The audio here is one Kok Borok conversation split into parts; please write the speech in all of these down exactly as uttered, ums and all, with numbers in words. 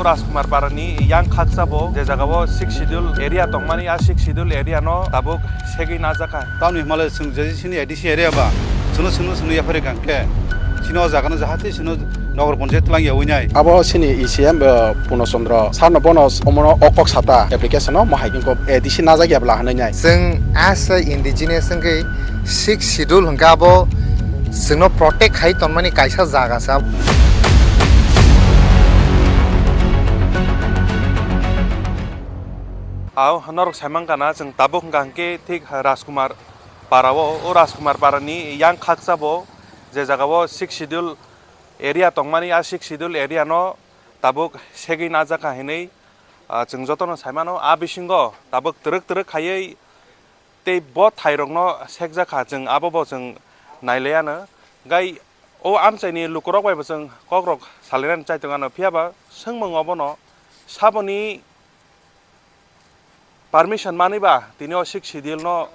Rajkumar Parani yang khaksa bo, je jaga o Sixth Schedule area tongmani, a Sixth Schedule area no tabuk segwi najak kha. Tamni hwnmale chwng je sini A D C area ba, chwngno, chwngno, chwngno yapharwi kha hwnkhe, sini o jaga no jahate sini Nagar Panchayat twlang yawi nai. Abo sini E C M, eh, Puno Chandra sir no bono omono o kok sata application o mohai khe A D C najak ya bwla hwnwi nai. Chwng as a indigenous wngwi Sixth Schedule hwnkhe abo chwngno protect khai tonmani kaisa jaga se. Ao norok saimang kana chwng tabuk hwnkha hwnkhe thik Rajkumar Para o, o Rajkumar Para ni yang khaksa bo, je jaga o Sixth Schedule area tongmani, a Sixth Schedule area no tabuk segwi najak kha hinwi, ah, chwng jotono saimano. A bisingo tabuk twrwk twrwk khaiwi tei bo thairokno sekjak kha, chwng abo bo chwng nailayano. Gai o amchaini lukurok bai bo chwng kokrok salainani chaitongo ano, phiya ba swngmung obono saboni permission manwi ba tini o Sixth Schedule no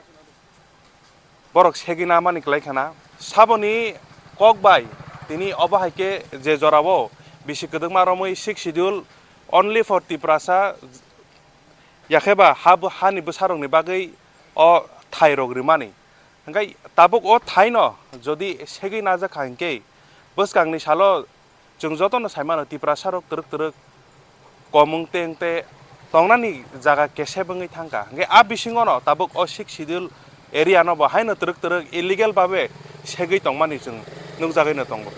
borok segwi na mani kwlai khana. Saboni kok bai tini obo hai khe je jora o bisi kwdwkma romwi Sixth Schedule only for Tiprasa, yakhe ba ha, hani bwsarokni bagwi o thairok rimani. Hwnkhe tabuk o thaino jodi segwi najak kha hwnkhe, bwskangni salo chwng jotono saimano Tiprasarok twrwk twrwk komung teng te tongnani jaga kesep wngwi thangkha. Hwnkhe a bisingono tabuk o Sixth Schedule area no bo haino twrwk twrwk illegal babe segwi tongmani chwng nukjagwino tongo.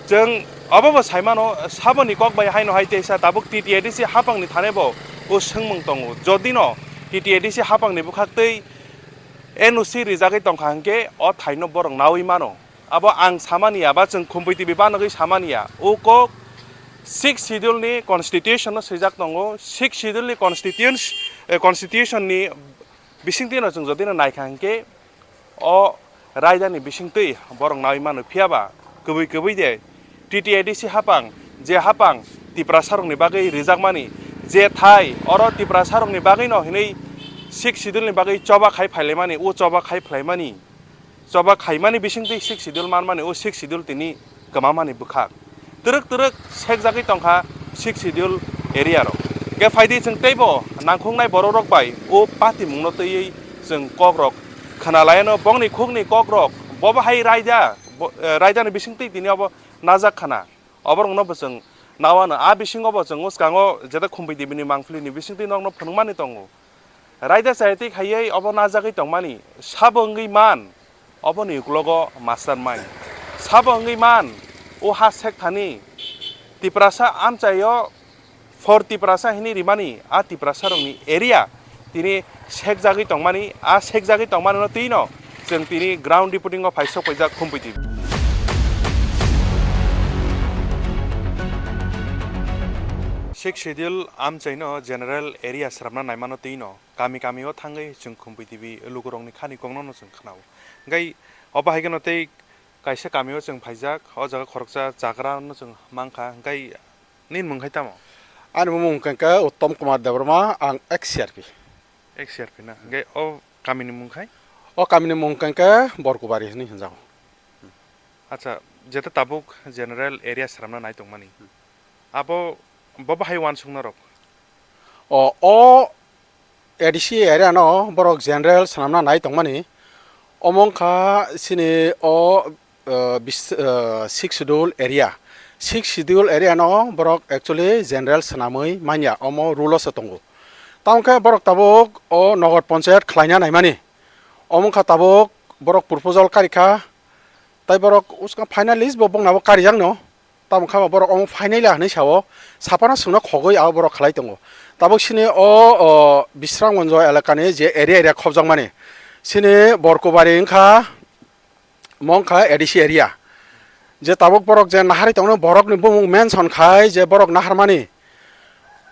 Chwng obo bo saimano, saboni kok bai haino hai teisa tabuk T T A D C hapangni thane bo o swngmung tongo. Jodino T T A D C hapangni bwkhaktwi N O C rijagwi tongkha hwnkhe o thaino borok nawi mano. Abo ang samani ya, ba chwng Khumpui T V banogwi samani ya. O kok Sixth Schedule ni constitution no swijak tongo. Sixth Schedule ni constitution, eh, constitution ni bisingtwi no chwng jodi no naikha hwnkhe o raida ni bisingtwi borok nawi mano, phiya ba kwbwi kwbwi de T T A D C hapang, je hapang Tiprasa rokni bagwi rijakmani, je thai oro Tiprasa rokni bagwi no hinwi Sixth Schedule ni bagwi choba khai phailaimani, o choba khai phlaimani, choba khaimani bisingtwi Sixth Schedule manmani, o Sixth Schedule tini kwmamani bwkhak. Twrwk twrwk sekjagwi tongkha Sixth Schedule area rok. Khe phaidi chwng teibo nangkhuknai borok rok bai o patimungno twiwi chwng kok rok khna laiano, bongni khukni kok rok bobo hai raida, bo-, eh, raida ni bisingtwi tini obo najak khana. Oborokno bo chwng nawano, a bisingo bo chwng bwskango jeta Khumpui T V ni mangpili ni bisingtwi nokno phunukmani tongo. Raida chayatwi khaiwi obo najagwi tongmani, sabo wngwi man oboni uklogo mastermind, sabo wngwi man o ha sekthani Tiprasa amchaio for Tiprasa hinwi rimani a Tiprasa rokni area tini sekjagwi tongmani, a sekjagwi tongmani no twi no chwng tini ground reporting o phai sok paijak Khumpui T V. Sixth Schedule amchaino general area sramna naimano twi no kami kami o thangwi chwng Khumpui T V lukurokni khani kokno no chwng khnao. Hwnkhe obo hai kheno tei kaisa kami o chwng phaijak, o jaga khoroksa chagra no chwng mankha, hwnkhe nini mung khai tamo? Ani mung khe Uttom Kumar Debbarma, ang ex C R P. Ex C R P na? Hwnkhe o kamini mung khai? O kamini mung khe Borkubari hinwi hwnjago. Acha, jeta tabuk general area sramna nai tongmani. Hmm. Abo bobo hai uansuk norok? O, o A D C area no borok general swnamna nai tongmani. Omo wngkha chini o, uh, bis-, uh, Sixth Schedule area. Sixth Schedule area no borok actually general swnamwi manya, omo rule o se tongo. Tamo khe borok tabuk o Nagar Panchayat khlaina naimani. Omo wngkha tabuk borok proposal karikha, tai borok uska finalist bo bongna bo karijakno. Tamo khe borok omo phainai la hinwi sao, saphano chwngno khogwi abo borok khlai tongo. Tabuk sini o, o, Bisramganj elakani je area area khobjakmani, sini Borkubari wngkha, mo wngkha A D C area. Je tabuk borok je naharwi tongno, borokni bumung mention khai je borok naharmani,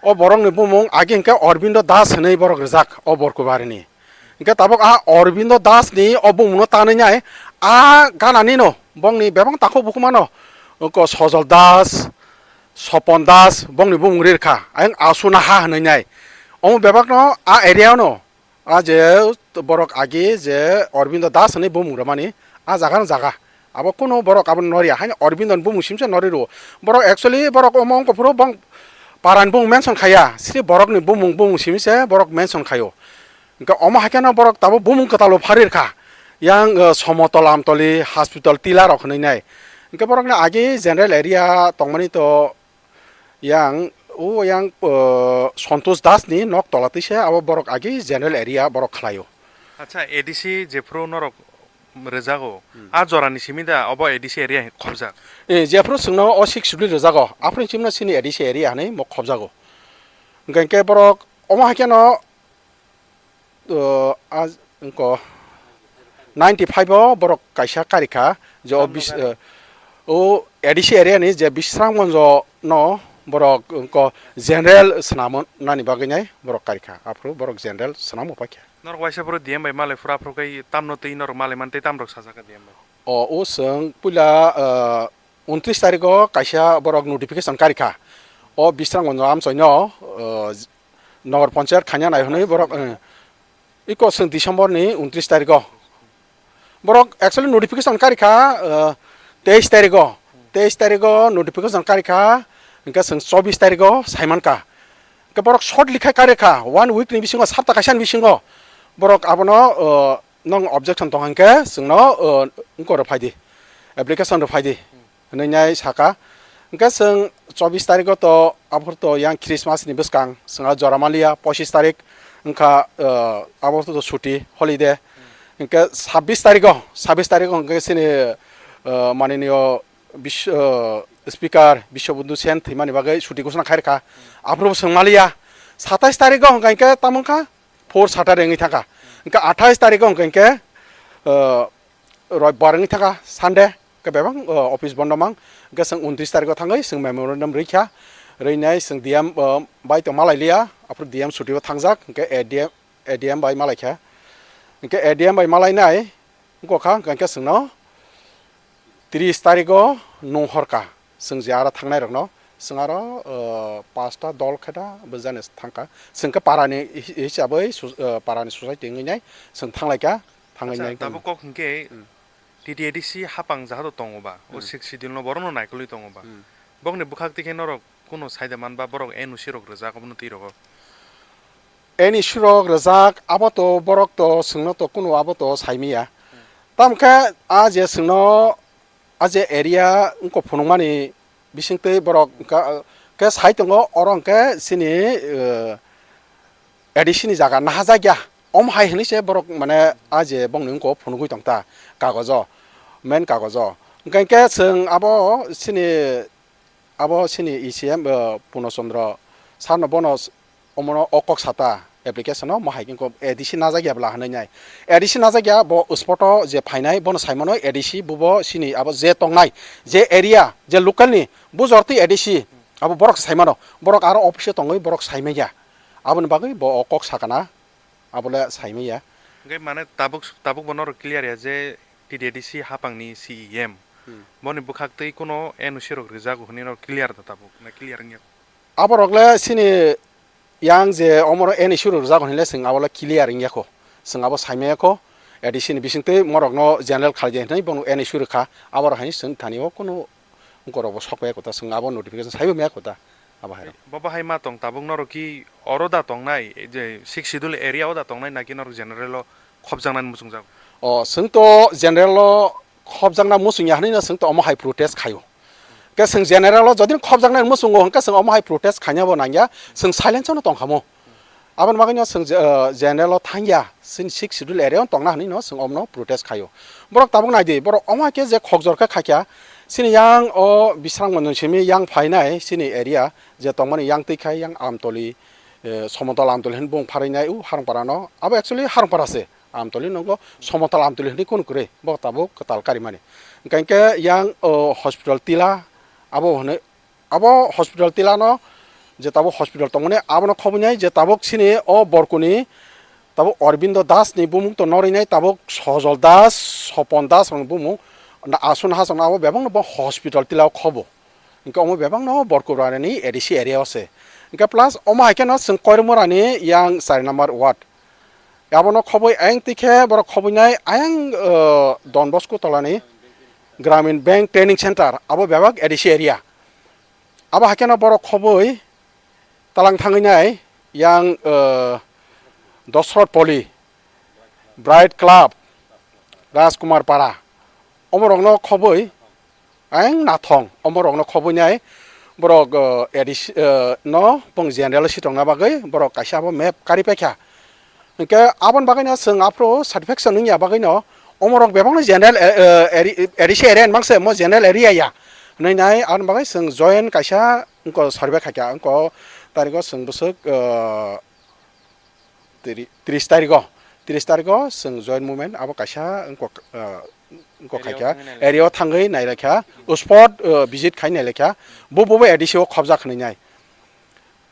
o borokni bumung agi hwnkhe Aurobindo Das hinwi borok rijak o Borkubarini. Hwnkhe tabuk a Aurobindo Das ni o bumungno tanwi nai, a ganani no bongni bebak takhuk bukhuk mano, ko Sojol Das, Sopon Das bongni bumung rirkha, ayang Asu Naha hinwi nai. Omo bebakno a area no, a je borok agi je Aurobindo Das hinwi bumung rwmani, a jaga no jaga. Abo kunu borok abo noriya, haino Aurobindo ni bumung simse nori rwo. Borok actually borok omo wngkha phuru bong Parani bumung mention khaya, sri borokni bumung, bumung simi se borok mention khayo. Hwnkhe omo hai kheno borok tabuk bumung kwtalo pharir kha. Yang, eh, Somotol Amtoli, Hospital Tila rok hwnwi nai. Hwnkhe borokni agi general area tongmani to yang, o yang, eh, Santosh Das ni nok tola twi se abo borok agi general area borok khlaio. Acha, A D C jephru norok rwjago, hmm, a jorani simi da obo A D C area hai khobjak? Eh, jephru chwngno o six schedule rwjago, aphuru chimno chini A D C area hinwi mo khobjago. Hwnkhe hwnkhe borok omo hai kheno, uh, a, wngko ninety five o borok kaisa karikha, je o bis-, uh, o A D C area ni je Bisramganj no borok wngko general swnam nani bagwi nai borok karikha, aphuru borok general swnam paikha. Norok waisa phuru D M bai malai phuru aphuru kai tamno twi norok malai man tei tamrok sajak D M bai? O, o chwng puila, uh, untris tarikh o kaisa borok notification karikha. O Bisramganj amchoi no, uh, Nogor Panchayat khaina nai hwnwi borok, uh, iko chwng December ni untris tarikh o. Borok actually notification karikha, uh, teis tarikh o. Teis tarikh o notification karikha, hwnkhe chwng chobis tarikh o saimankha. Hwnkhe borok shortly khai karikha, one week ni bisingo, sapta kaisa ni bisingo. Borok abono, uh, nwng objection tong hwnkhe chwngno, uh, wngko rw phaidi, application rw phaidi hwnwi nai saka. Hwnkhe chwng chobis tarikh o to aphuru to yang Christmas ni bwskang chwng a jora maliya, pochis tarikh wngkha, uh, aphuru to chuti holiday. Hwnkhe sabbis tarikh o, sabbis tarikh o hwnkhe chini, uh, maniniyo bis-, uh, speaker Biswabandhu Sen thwimani bagwi chuti ghosona khairokha. Aphuru bo chwng maliya. Satais tarikh o hwnkhe tamo wngkha four Saturday wngwi thangkha. Hwnkhe athais tarikh o hwnkhe, uh, Roibbar wngwi thangkha, Sunday, hwnkhe bebak, uh, office bondo mang. Hwnkhe chwng untris tarikh o thangwi chwng memorandum rwikha. Rwinai chwng D M, uh, bai to malai liya, aphuru D M chuti o thangjak, hwnkhe A D M, A D M bai malaikha. Hwnkhe A D M bai malainai, wngkha, hwnkhe chwngno tris tarikh o nung horkha. Chwng je aro thangnai rokno, chwng aro, uh, pasta dol khe da bwjani thangkha. Chwng khe parani hi-, hisabwi su-, uh, parani society wngwi nai chwng thanglaikha, thangwi Acha, nai tabuk kok hwnkhe Hmm. T T A D C hapang jahato tongo ba, o Hmm. Sixth Schedule no borokno naikolwi tongo ba. Hmm. Bokni bwkhak twi khe norok kuno saida man ba borok N O C rok rwjak obono twi rogo. N O C rok rwjak abo to borok to chwngno to kuno abo to saimaya. Hmm. Tamo khe a je chwngno a je area wngkok phunukmani bisingtwi borok wngkha, khe sai tongo, oro hwnkhe chini, eh, A D C ni jaga nahajakya. Omo hai hwnwi se borok, mane, a je bongni wngkok phunugwi tongta kagojo, main kagojo. Hwnkhe khe chwng abo chini, abo chini E C M, eh, Puno Chandra sir no bono s-, omono o kok sata application o, mo hai khe ko A D C najak ya bwla hwnwi nai. A D C najak ya bo spot o je phainai bono sai mano A D C bubo chini abo je tongnai, je area, je local ni bujor twi A D C abo borok sai mano. Borok aro office o tongwi borok sai manya. Aboni bagwi bo o kok sakana, abole sai manya. Hwnkhe mane tabuk, tabuk bo norok clear ya je T T A D C hapangni C E M. Hmm. Boni bwkhak twi kuno N O C rok rijak hwnwi no clear da tabuk, na clear wngya? Aborok le chini yang je omoro N O C rok rijak hwnwi le chwng abo le clear wngya kho. Chwng abo sai maya kho. A D C ni bising twi morok no general khalai di hwnwi bono N O C rwkha. Aborok hai chwng thani o kuno borok bo sok maya kho ta, chwng abo notification sai bo maya kho ta. Abo hai rok. Bo bahai ma tong tabuk norok ki oro da tongnai, je Sixth Schedule area o da tongnai naki norok general o khopjaknani muchungjak? O, chwng to general o khopjakna muchungya hwnwi no chwng to omo hai protest khaio. Khe chwng general o jodi khopjaknai muchungo hwnkhe chwng omo hai protest khaina bo nangya, chwng silence o no tongkha mo. Aboni bagwi no chwng je-, eh, general o thangya, chwng Sixth Schedule area o tongna hwnwi no chwng omo no protest khaio. Borok tabuk nai di, borok omo hai khe je khokjor khe khaikha, chini yang o Bisramganj simi yang phainai chini area je tongmani yang twi khai yang Amtoli, eh, Somotol Amtoli hwnwi bung pharwi nai u Harungpara no. Abo actually Harungpara se. Amtoli nongo Somotol Amtoli hwnwi kunu kwrwi, bo tabuk kwtal karimani. Hwnkhe khe yang, o, hospital Tila, abo hwnwi, abo hospital Tila no je tabuk hospital tongmani, abono khobwi nai je tabuk chini o Borkuni tabuk Aurobindo Das ni bumung to norwi nai, tabuk Sojol Das, Sopon Das rokni bumung, na aswk haswk no abo bebak no bo hospital Tila o khobo. Hwnkhe omo bebak no Borkurani A D C area o se. Hwnkhe plus omo hai khe no chwng Koirmorani yang char number ward. Abono khobwi ayang twi khe borok khobwi nai ayang, eh, Don Bosco tolani Gramin Bank Training Center, abo bebak A D C area. Abo hai kheno borok khobwi Talang thangwi nai yang, eh, Dosrot Poli, Bright Club, Rajkumar Para, omorokno khobwi ang nathong, omorokno khobwi nai borok, eh, A D C, eh, no bong general sitongna bagwi borok kaisa abo map kari paikha. Hingke aboni bagwino chwng aphuru satisfaction wngya bagwino omorok bebakno general, eh, eh, eri-, A D C area ni mangse mo general area ya. Hwnwi nai aboni bagwi chwng join kaisa wngko survey khaikha, wngko tariko chwng bwswk, eh, tiri-, tris tariko, tris tariko chwng join movement abo kaisa wngko, eh, wngko Area o khaikha, thangwi nai area o thangwi nailaikha, spot, eh, visit khai nailaikha, bo bo A D C o khobjak hwnwi nai.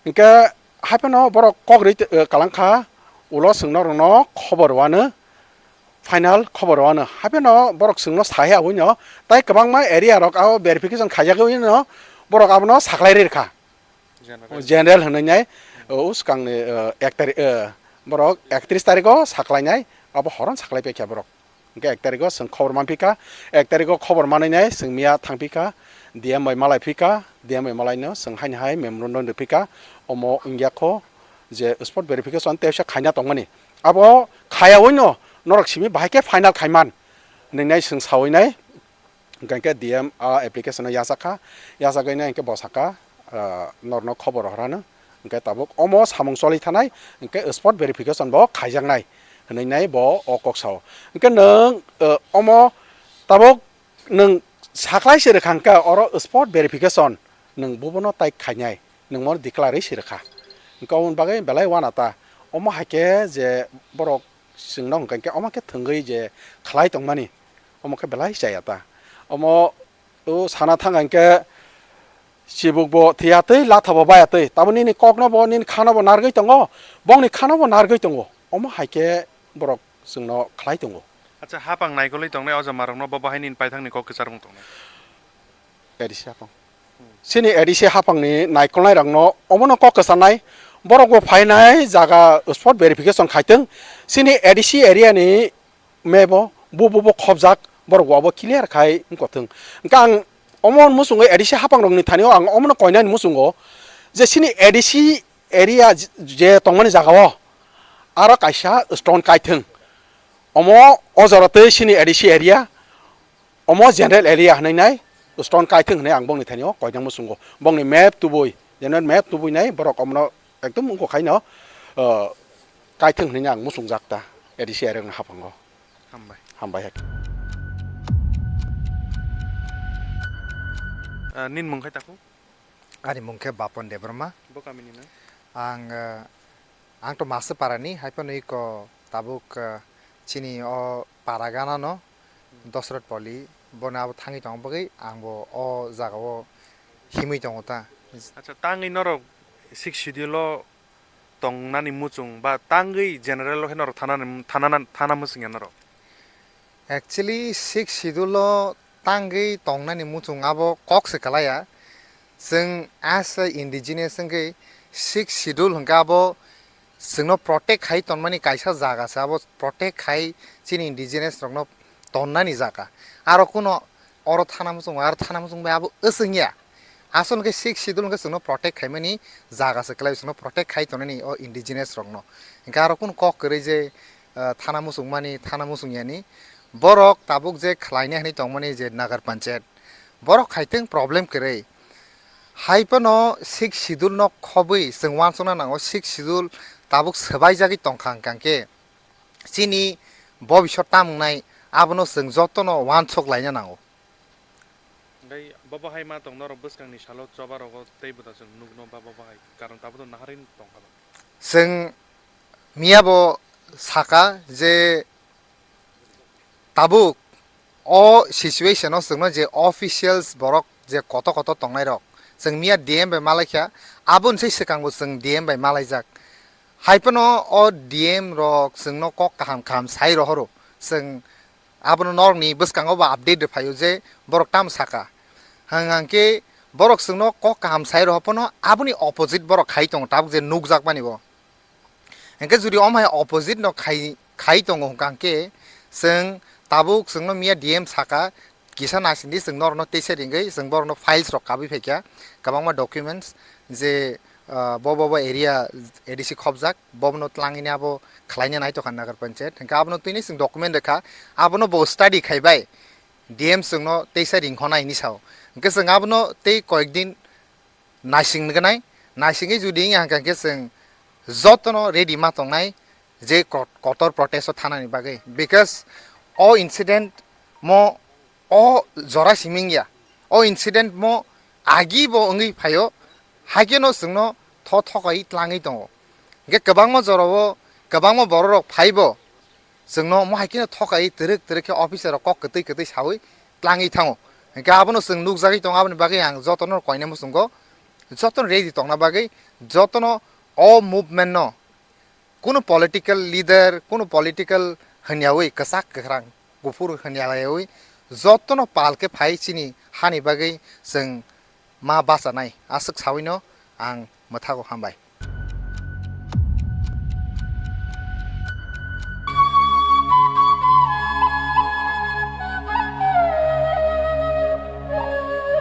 Hingke hapheno borok kok rwi, eh, kalangkha, ulo chwng norokno khobor wano, final khobor wano. Hapheno borok chwngno sahi abwino, tai kwbangma area rok abo verification khaijagwino borok abono saklai rikha. General. General hwnwi nai, o swkangni, eh, ek tari-, eh, borok ektris tariko saklainai, abo horon saklai paikha borok. Hingke ek tariko chwng khobor manphi kha, ek tariko khobor manwi nai chwng miya thangphi kha, D M bai malai phi kha, D M bai malaino chwng haini hai memorandum rwphi kha, omo wngya kho je spot verification tei khaina tongmani. Abo khayawino norok simi bahai khe final khaiman hwnwi nai chwng sawi nai. Hingke D M a application no yachak kha, yachagwi nai hingke bo sakha, ah, norno khobor horano. Hingke tabuk omo samung choli thanai, hingke spot verification bo khaijaknai hwnwi nai bo o kok sao. Hingke nwng, eh, omo tabuk nwng saklai se rwkha hingke oro spot verification nwng bobono tai khainai, nwng mo declare se rwkha. Hingke oboni bagwi belai uanata. Omo hai khe je borok chwngno hwnkha hingke omo khe thwngwi je khlai tongmani, omo khe belai chaya ta. Omo o sana thang hingke chibuk bo thwiya twi, latha bo baya twi. Tamo nini kokno bo, nini khano bo nargwi tongo, bongni khano bo nargwi tongo. Omo hai khe borok chwngno khlai tongo. Acha, hapang naikolwi tongnai o jamarokno bo bahai nini paithakni kok kwcharmung tongnai? A D C hapang. Chini A D C hapangni naikolnairokno omono kok kwcharnai, borok bo phainai jaga spot verification khaitwng. Chini A D C area ni mebo, bo, bo, bo khobjak, borok bo abo clear khai wngkotwng. Hwnkhe ang omo muchungo A D C hapangrokni thani o ang omono koinani muchungo je chini A D C area je, je tongmani jaga o aro kaisa stone kaithwng. Omo o jora tei chini A D C area, omo general area hwnwi nai stone kaithwng hwnwi ang bongni thani o koinani muchungo. Bongni map tubui, general map tubui nai borok omono ekdom wngkha khaino, uh, kaithwng hwnwi ang muchungjak ta A D C area ni haphango. Hambai. Hambai hai. Ah, nini mung khai taku? Ani mung khe Bapon Debbarma. Bo kami ni na? Ang, ah, ang to Masapara ni, hai phano iko tabuk, ah, chini o para gana no, Dosrot Poli, bono abo thangwi tong bagwi ang bo o jaga o himwi tongo ta. Acha, tangwi norok Sixth Schedule o tongnani muchung ba tangwi general o khe norok thanani, thanana, thana muchung ya norok? Actually, Sixth Schedule o tangwi tongnani muchung abo kok se kwlaiya. Chwng as a indigenous wngwi Sixth Schedule hwnkhe abo chwngno protect khai tonmani kaisa jaga se, abo protect khai chini indigenous rokno tonnani jaga. Aro kuno oro thana muchung, aro thana muchung bai abo wswng ya. Asol khe Sixth Schedule hwnkhe chwngno protect khaimani jaga se kwlai, chwngno protect khai tongnani o indigenous rokno. Hwnkhe aro kunu kok kwrwi je, ah, thana muchung mani, thana muchung yani, borok tabuk je khlainai hwnwi tongmani je Nagar Panchayat, borok khaitwng problem kwrwi. Hai phano Sixth Schedule no khobwi chwng uansukna nango, Sixth Schedule tabuk swbaijagwi tongkha hwnkha hwnkhe chini bobisot tam wngnai abono chwng jotono uansuk laina nango. Tei bo bahai ma tong norok bwskangni salo choba rogo tei bwta chwng nukno ba bo bahai karon tabuk naharwi tongkha ba. Chwng miya bo saka je tabuk o situation o chwngno je officials borok je koto koto tongnai rok chwng miya D M bai malaikha, aboni sai swkang bo chwng D M bai malaijak. Hai phano o D M rok chwngno kok kaham kaham sai rohoro, chwng abono norokni bwskango bo update rwphaio je borok tamo saka. Hwnkha hwnkhe borok chwngno kok kaham sai rohor phano aboni opposite borok khai tongo, tabuk je nukjakmani bo. Hwnkhe jodi omo hai opposite no khai, khai tongo hwnkha hwnkhe chwng tabuk chwngno miya D M saka, kisa naisingdi chwng norokno teisa ringwi chwng borokno files rok kabwi phaikha, kwbangma documents je, ah, bo bo bo area A D C khobjak, bobono tlangwini abo khlaina naitokha Nagar Panchayat. Hwnkhe abono twini chwng document rwkha, abono bo study khaibai, D M chwngno teisa ringkhonai hinwi sao. Hwnkhe chwng abono tei koyekdin naising nuknai, naisingwi judi wngya hwnkhe chwng jotono ready ma tongnai je ko-, kotor protest o thanani bagwi. Because o incident mo o jora simi wngya. O incident mo agi bo wngwi phaio, haikhe no chwngno tho thokai tlangwi tongo. Hwnkhe kwbangma jorao kwbangma bororok phaibo chwngno mo haikhe no thokai twrwk twrwk khe officer rok kok kwtwi kwtwi sawi tlangwi thango. Hwnkhe abono chwng nukjagwi tongo, aboni bagwi ang jotono koinai muchungo jotono ready tongna bagwi, jotono o movement no kunu political leader, kunu political hwnyawi kwchak kwkhrang kuphur hwnyawi jotono pal khe phai chini hani bagwi chwng ma bachanai aswk sawino ang mwthago hambai.